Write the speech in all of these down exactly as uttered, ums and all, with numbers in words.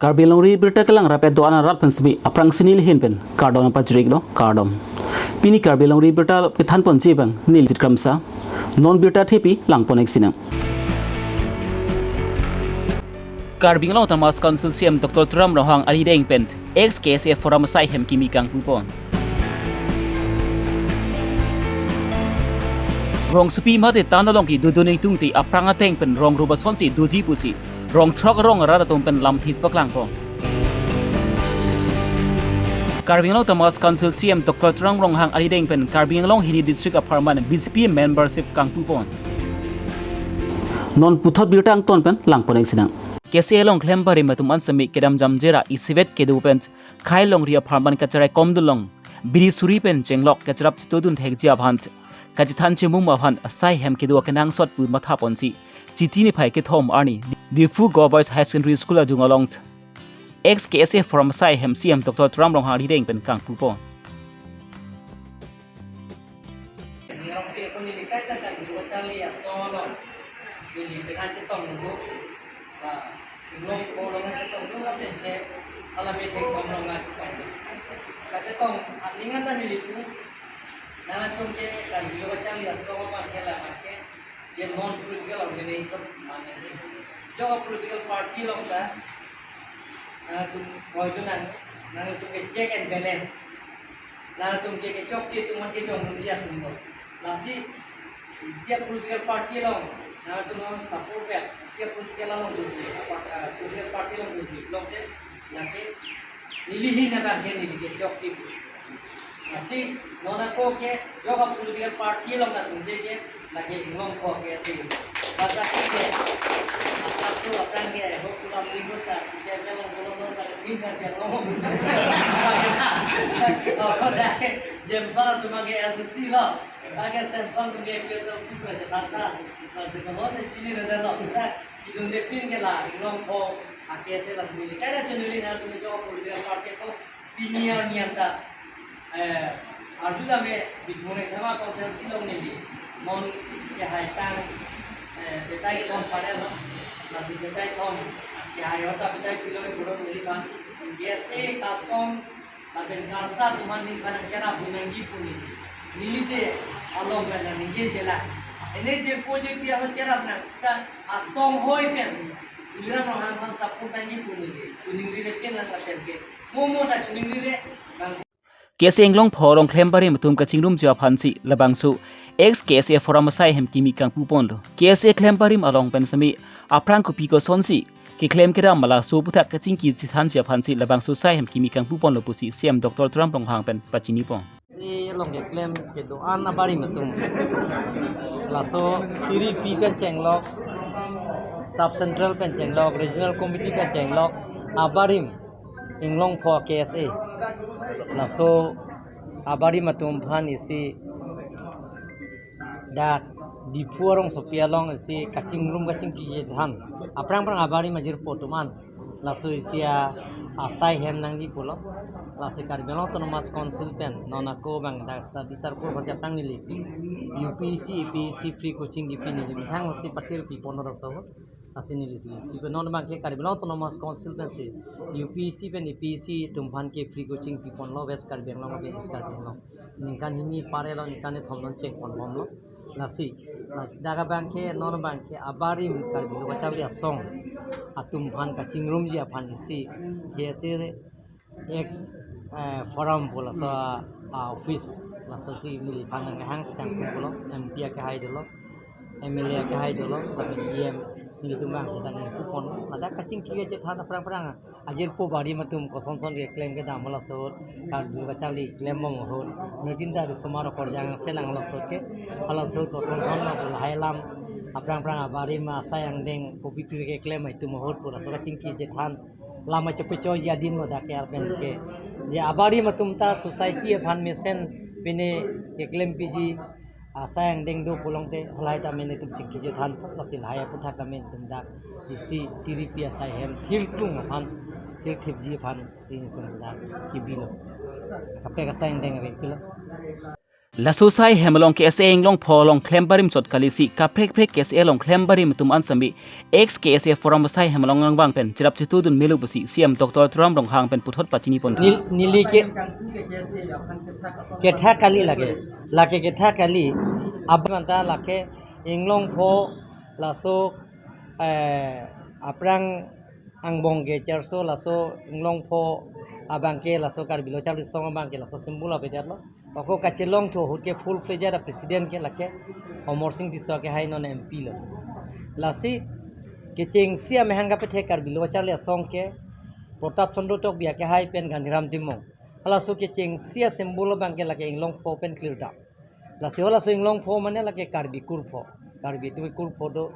Karbi Longri Birta kelang rapet do-an arat pen semi aphrangsi neli ahin pen kardom pajirlo, kardom. Pini Karbi Longri Birta kethan ponji abang neli Jit Kramsa. Non birta thepi lang pon-ik sinang. Karbi Anglong Autonomous Council C E M Doctor Tuliram Ronghang arideng pen ex K S A Forum asai ahem kimi kangpu pon. Rongsopi mate tan along kedo dun ingtungte aphrang ateng pen rong rup asonsi doji pusi rong throk arong arat atum pen lamthe paklang pon. Karbi Anglong Autonomous Council C E M Doctor Tuliram Ronghang arideng pen Karbi Anglong hini district apharman B J P membership kangpu pon. Non puthot birta angton pen lang pon-ik sinang. K S A along klem barim atum an semi kedam jamjera isivet kedo pen khei longri apharman kacherai komdun along biri suri pen chenglok kacherap chitodun thekji aphan kachethan chemum aphan asai ahem kedo akenangsot pu matha ponsi Chiti niphai kethom arni Diphu Government High Secondary School ajung along ex K S A Forum asai ahem C E M Doctor Tuliram Ronghang arideng pen kangpu pon. Nirok pe ko neli kaita kan dua charli asong lo. Neli pe kan chetong dulu. Nah, belum ko lo kan chetong dulu kan pe ke ala methek bom lo kan chetong. Kan chetong, ah, ningan ta neli pu. Nangtum ke kan dua charli asong ma ke la ma ke. Ye non political organization mane. Jo political party along ta. Nangtum koi tu nang, nangtum ke check and balance. Nangtum ke kechokche atum ke jong nung dia atum lo. Lasi, isi a political party along, nangtum along support ya, isi a political along tu, apa, ah, political party along tu, along ke, lake, neli ahin abang ke neli kechokche. Lasi, non ako ke, jo a political party along atum ke, lake Inglongpho K S A. Basa ke, asa tu akan ke, ho pulam lingkot ta, si ke ke long, long, long, long, long, long, long. Apa dah ke, Jameson atum ke L D C lo. Lake Samson atum ke P S L C ko je tata. Lasi ko lo ne chini ne lo. Sudah, idun de pin ke la, Inglongpho, a K S A lasi neli. Kaira chunuri nangtum jo a political party ko, pini arni anta, eh, arju tame Bithung Rengthama constituency along neli non kehai tang, eh, betai kethom parelo, lasi betai kethom kehai ahut ta betai philo puro neli aphan K S A custom lapen KARSA atum aphan neliphan nangcherap dun nangji pu neli. Neli te along pen nangji je la. Ene je po je pi ahut cherap nang sita asong hoi pen Tuliram Ronghang aphan support nangji pu neli. Chuningri re pen lang lapen ke. Mo mo ta chuningri re nang. K S A Inglongpho arong klem barim atum kachingrumji aphansi labangso ex K S A Forum asai ahem kimi kangpu ponlo. K S A klem barim along pen semi aphrang kopi kosonsi keklem kedam ma laso aputhak kachingki chethanji aphansi labangso asai ahem kimi kangpu ponlo pusi C E M Doctor Tuliram Ronghang pen pachini pon. Si along keklem kedo-an abarim atum. Laso tiripi pen chenglok, sub central pen chenglok, regional committee pen chenglok, abarim Inglongpho K S A. Laso abarim atum aphan isi dak Diphu arongsopi along isi kachingrum kachingki chethan. Aphrang phrang abarim ajirpo atum an. Laso isi a asai ahem nangji pulo. Lasi Karbi Anglong Autonomous Council pen non ako bang dak sta bisar kur baca tang neli. U P S C, A P S C free coaching kipi neli. Methang si patir pi pon ro so. Lasi neli si. Ipe non abang ke Karbi Anglong Autonomous Council pensi U P S C pen A P S C atum aphan ke free coaching pi ponlo West Karbi Anglong pen East Karbi Anglong. Ningkan hini parelo, ningkan kethom non cheng pon bomlo. Lasi, lasi dak abang ke, non abang ke abarim Karbi Lo Kacharli Asong atum aphan kachingrumji aphan isi K S A ex, eh, Forum pu laso, ah, office, laso si neliphan nangkehang si kangpu pulo, M P akehai dolo, M L A akehai dolo, lapen E M, nelitum abang si kangpu pon, ladak kachingki kachethan aphrang aphrang ajirpo abarim atum kosonson keklem kedam laso ahut, Karbi Lo Kacharli klem bom ahut, nitin ta risomar okorjang selang laso ahut ke, laso ahut kosonson ma pu lahai alam aphrang aphrang abarim asai angdeng kopi pi keklem atum ahut pu laso kachingki chethan lam achepechoiji adim lo dak ke arpen ke. Ya abarim atum ta society aphan mesen pine keklempiji asai angdeng do pulote halahai ta mene atum chingki chethan lasi lahai aputhak ta mene atum dak isi tiripi asai ahem thirklung aphan thirthipji aphan si atum dak kibilo. Kaprek asai angdeng ave pilo. Laso asai hem along K S A Inglongpho along klem barim chot kali si kaprek prek K S A along klem barim atum an sami ex K S A forum asai hem along angbong pen cherap chetudun melo pusi C M Doctor Tuliram Ronghang pen puthot pachini pon. Nil- neli ke ketha kali lake, lake ketha kali. Abang anta lake Inglongpho laso, eh, aphrang angbong ke cherso laso Inglongpho abang ke laso Karbi Lo Charli Asong abang ke laso symbol avedetlo. Ako kachelong thu ahut ke full fledged a president ke lake Amarsing Tisso ke hai non M P lo. Lasi kechengsi amahang kapethek Karbi Lo Charli Asong ke Protap Chandra Tokbi ake hai pen Gandhiram Timung. Halaso kechengsi a symbol abang ke lake Inglongpho pen clear dam. Lasi halaso Inglongpho mane lake Karbi kurpho. Karbi atum kurpho do,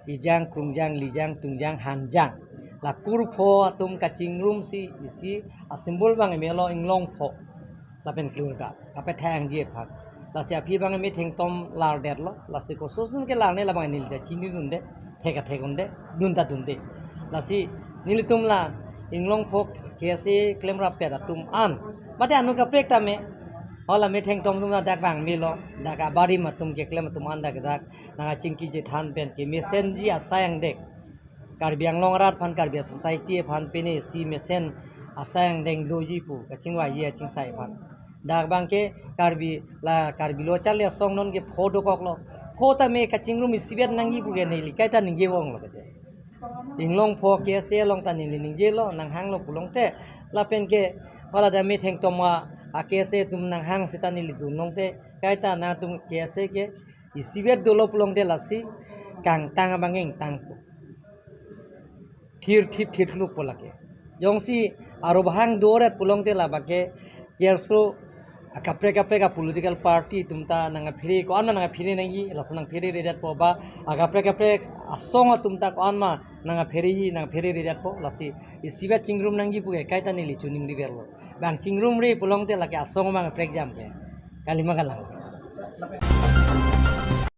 ejang, krungjang, lijang, tungjang, hanjang. La kurpho atum kachingrum si isi a symbol abang melo Inglongpho. Lapen clear dam. Kapethangji aphan. Lasi aphi abang methengtom lardetlo. Lasi kososun ke larne labang neli ta chinidunde. Thek athek unde. Dun ta dunde. Lasi nelitum la Inglongpho K S A klemrap pet atum an. Mate anu kaprek tame. Hala methengtom atum dak abang melo. Dak abarim atum keklem atum an dak dak nangkachingki chethan pen kemesenji asai angdeng. Karbi Anglong arat aphan, Karbi society aphan pine si mesen asai angdeng doji pu kachingvaiji achingsai aphan. Dak abang ke Karbi la Karbi Lo Charli Asong non ke pho dokoklo. Pho tame kachingrum isivet nangji pu ke neli kaita ningje vonglo kete. Inglongpho K S A along ta neli ningjelo, nanghanglo pulote lapen ke hala dak methengtom a K S A atum nanghang seta neli dun longte kaita nangtum K S A ke isivet dolo pulote lasi kangtang abang ingtangpo. Thir thip thir lukpo lake. Jongsi aro bahang doret pulote labang ke cherso akaprek kaprek a political party atum ta nangphere ko-an ma nangphere nangji, laso nangphere redetpo ba akaprek kaprek asong atum ta ko-an ma nangphere nangphere redetpo, lasi isivet chingrum nangji pu ke kaita neli choningri verlo. Bang chingrumre pulote lake asong abang prekjam ke kalima kalang.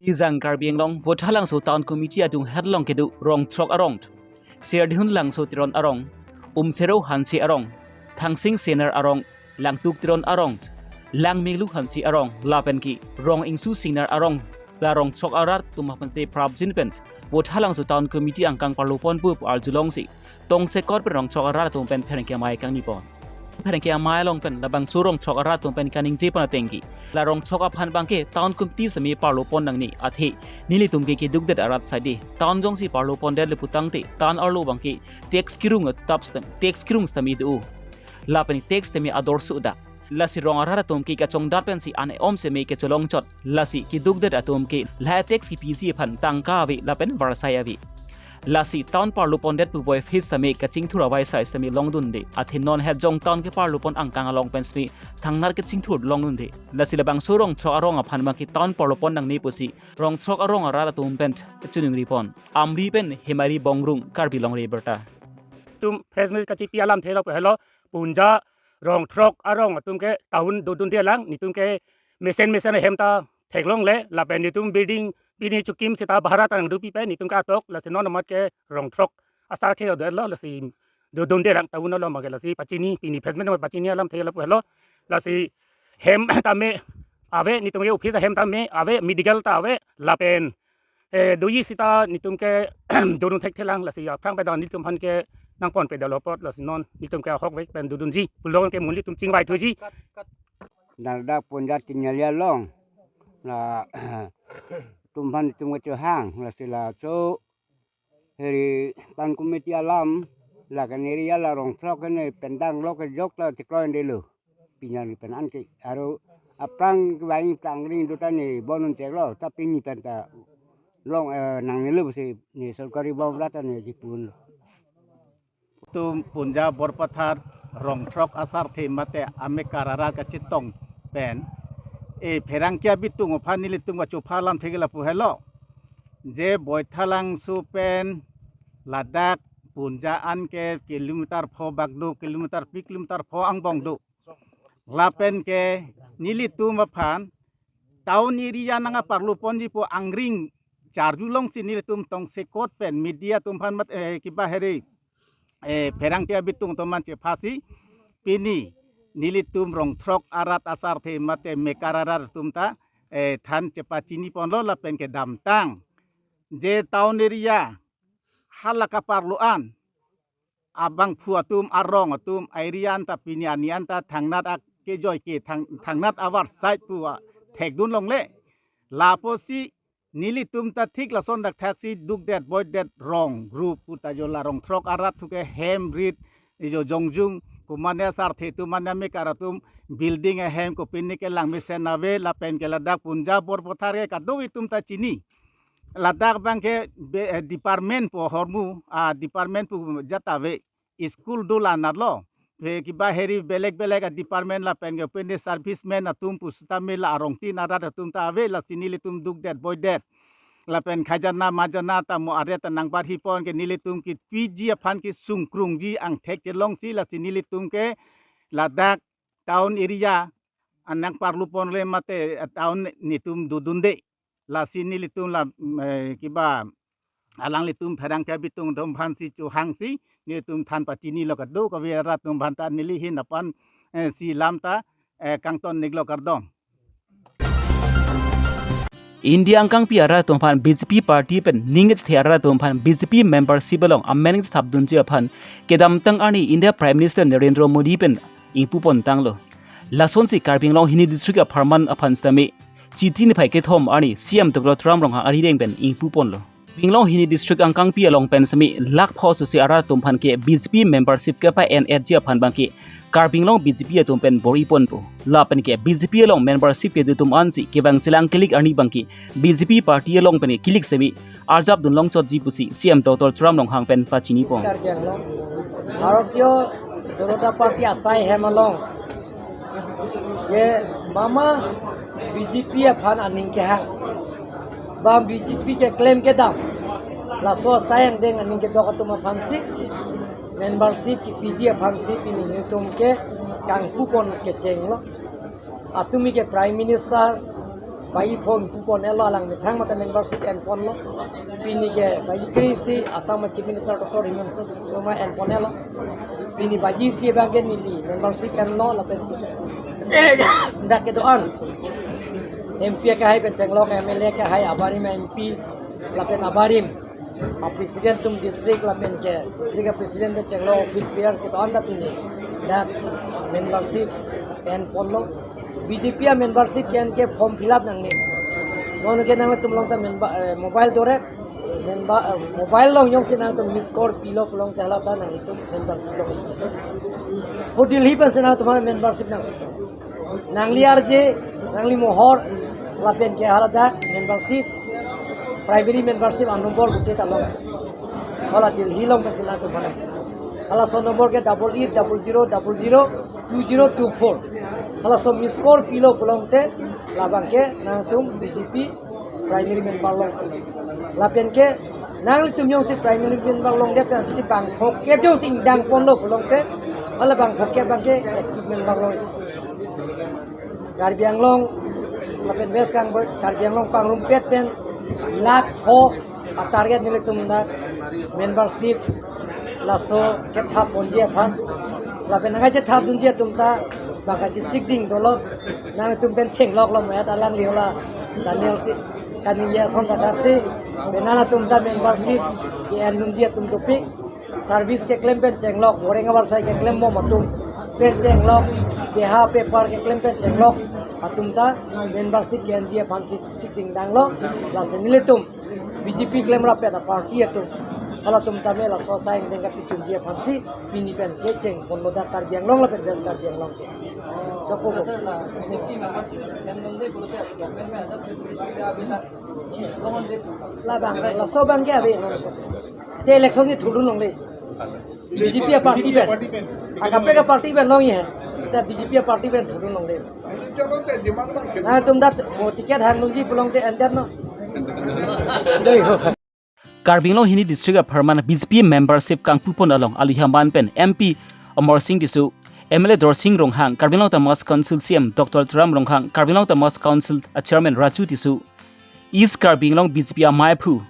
Ejang Karbi Anglong Vothatlangso Town Committee adung hetlong kedo rong throk arong, Serdihun Langso Teron arong, Umsero Hanse arong, Thangsing Senar arong, Langtuk Teron arong, Langminglu Hanse arong, lapen ke rong ingsu Singnar arong, la rong throk arat atum aphan te prapjin pen Vothatlangso Town Committee angkang parlopon pu arjulongsi tongsekot pen rong throk arat atum pen pherangke amei kangnipon. Pherangke amei along pen labangso rong throk arat atum pen kaningje pon ateng ke la rong throk aphan abang ke Town Committee sami parlopon nangne, athe nelitum ke kedukdet arat saide. Town jongsi parlopondet le putangte town arlo abang ke tax kerung atap stam, tax kerung stam idu. Lapen tax tame ador suda. Lasi rong arat atum ke kachongdat pensi an-om seme kecholong chot. Lasi kedukdet atum ke lahai tax kepiji aphan tangka ave lapen varsai ave. Lasi town parlopondet pu boi fees tame kachingthur avai sai tame longdunde. Athe non het jong town keparlopon angkang along pen seme thangnat kachingthur longdunde. Lasi labangso rong throk arong aphan abang ke town parlopon nangne pusi rong throk arong arat atum pen chiningripon. Amri pen Hemari Bongrung, Karbi Longri Abirta. Tum press meet kachipi alamthe lo pu helo, Punja rong throk arong atum ke town dodunde lang, netum ke mesen mesen ahem ta theklongle, lapen netum building pini chukim seta bhara ta nangdopi pen netum ke atok, lasi non amat ke rong throk asar ke do lo, lasi dodunde lang town lo ma ke, lasi pachini, pini press meet pachini alamthe lo pu helo, lasi hem tame ave, netum ke office ahem tame ave, medical ta ave, lapen eh, doji seta netum ke dodun thekthelang, lasi aphrang pada netum aphan ke nangponpe dolo apot, lasi non netum ke ahokvek pen dodunji pulote ke mun netum chingvaithuji. Darda Punja Tinyali along la netum aphan netum kechehang, lasi laso heri Town Committee alam la kaneri ya la rong throk kene pendang lo kejok ta chiklo endelo. Pini pen anke aro aphrang kevang plang ring do ta ne bonun cheklo, tapi pini pen ta long, eh, nangnelo pusi ne sorkari bom ra ta ne chipunlo. Tum Punja Borpathar rong throk asarthe mate amekar arat kachetong pen, e pherangke abitung aphan nelitum kachopha alamthe ke lapu helo. Je Vothatlangso pen ladak Punja an ke kilometer pho bak do, kilometer pi kilometer pho angbong do. Lapen ke nelitum aphan town area nangparloponji pu angring charjulongsi nelitum tongsekot pen media atum aphan mat, eh, kiba heri, eh, pherangke abitung atum aphan chephasi pini nelitum rong throk arat asarthe mate mekar arat atum ta, eh, than chepachini ponlo lapen kedamtang je town area hala kaparlo an abangphu atum, arong atum, a-area an ta pini ani an ta thangnat akejoi ke thang, thangnat avar side pu a thekdun longle. Lapusi nelitum ta thik lason dak thaksi dukdet boidet rong rup pu ta jo la rong throk arat thu ke hem rit jo jongjung kumania sarthe atum mania mekar atum building ahem kopine ke langmesen ave lapen ke ladak Punjab Borpathar ke kadokave atum ta chini. Ladak abang ke be-, eh, department pu ahormu, ah, department pu jat ave, school do la natlo. He kiba heri belek belek a-department lapen ke pende servicemen atum pu sitame la arongtin arat atum ta ave, lasi nelitum dukdet boidet. Lapen khajana majana ta mo arta nangbarhi pon ke nelitum kepiji aphan kesung krungji angthek chelongsi lasi nelitum ke ladak town area anang parlu ponle mate, eh, town netum dodunde. Lasi nelitum la, mm, eh, kiba alanglitum pherangke abitung atum aphansi chohangsi nelitum than pachinilo kadokave arat atum aphan ta neli hin aphan, eh, si lam ta, eh, kangton niklo, kardom. India angkangpi arat atum aphan B J P party pen ning chethe arat atum aphan B J P membership along amen chethapdunji aphan kedamtang arni India Prime Minister Narendra Modi pen ingpu pontanglo. Lasonsi Karbi Anglong hini district apharman aphan sitame Chiti niphai kethom arni C M Doctor Tuliram Ronghang arideng pen ingpu ponlo. Karbi Anglong hini district angkangpi along pen sitame lakh pho susi arat atum aphan ke B J P membership kepa-enji aphan abang ke Karbi Anglong B J P atum pen bor-i ponpo. Lapen ke B J P along membership kedo atum ansi kevang selang kelik arni abang ke B J P party along pen kelik sitame arjap dun longchotji pusi C M Doctor Tuliram Ronghang pen pachini pon. Karbi Anglong, Bharatiya Janata Party asai hem along, je mama B J P aphan aning kehang, bang B J P keklem kedam, laso asai angdeng aning kedok atum aphansi membership kepiji aphansi pini nelitum ke kangpu pon kechenglo. Atumi ke Prime Minister baji pho ingpu pon-etlo, alang methang mate membership en ponlo. Pini ke baji kre-isi Assam Chief Minister Doctor Himanta Biswa Sarma en pon-etlo. Pini baji isi abang ke neli membership enlo lapen dak kedo-an M P akehai pen chenglok, M L A akehai, abarim M P lapen abarim a-president atum district lapen ke district a-president pen chenglok, office bearer kedo-an ta pini dak membership en ponlo. B J P a-membership ke-en ke form fill up nangne. Non ke nangtum along ta member, eh, mobile dore, member, eh, mobile along jongsi nangtum miss call pilo pulote hala ta nangtum membership long. Ho Delhi pensi nangtum membership nang. Nangli arje, nangli mohor, lapen ke hala ta membership, primary membership a-number gute ta long. Hala Delhi along pensi nangtum mana. Halaso number ke double eight double zero double zero two zero two four. Halaso miss call pilo pulote labang ke nangtum B J P primary member long. Lapen ke nangtum jongsi primary member longdet pensi bang phongkep jongsi ingdang ponlo pulote, hala bang phongkep abang ke active member long. Karbi Anglong lapen West Karbi, Karbi Anglong pangrumpet pen lakh pho a-target nelitum dak membership laso kethap ponji aphan. Lapen nangkachethapdunji atum ta bang kachesik ding dolo, nangtum pen chengloklo, mayat alangli hala Daniel Ti-, Kaningje ason ta daksi, pen nangtum ta membership ke-endunji atum dopik, service keklem pen chenglok, boreng abar sai keklem bom atum pen chenglok, beha paper keklem pen chenglok atum ta membership ke-enji aphansi chesik ding danglo. Lasi nelitum B J P klemrap pen a-party atum, halatum tame laso asai angdeng kapachunji aphansi pini pen kecheng ponlo dak Karbi Anglong lapen West Karbi Anglong. Jopo. Labang, laso abang ke ave. Te election ni thurdun longle. B J P a-party pen. Akaprek a-party pen long ye. Seta B J P a-party pen thurdun longle. Nangtum dak mo ticket hangdunji pulote endet no. Jai ho. Karbi Anglong hini district apharman B J P membership kangpu pon along aluhi aman pen M P Amarsing Tisso, M L A Dorsing Ronghang, Karbi Anglong Autonomous Council C E M Doctor Tuliram Ronghang, Karbi Anglong Autonomous Council a-chairman Raju Tisso, East Karbi Anglong B J P amaiphu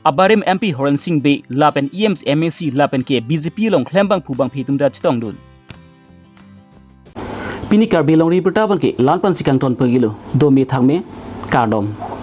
abarim M P Horensing Bey lapen E M, M A C lapen ke B J P along klembangphu bangphi atum ta chetongdun. Pini Karbi Longri Abirta abangke la-an pensi kangton pagilo. Dome thakme, kardom.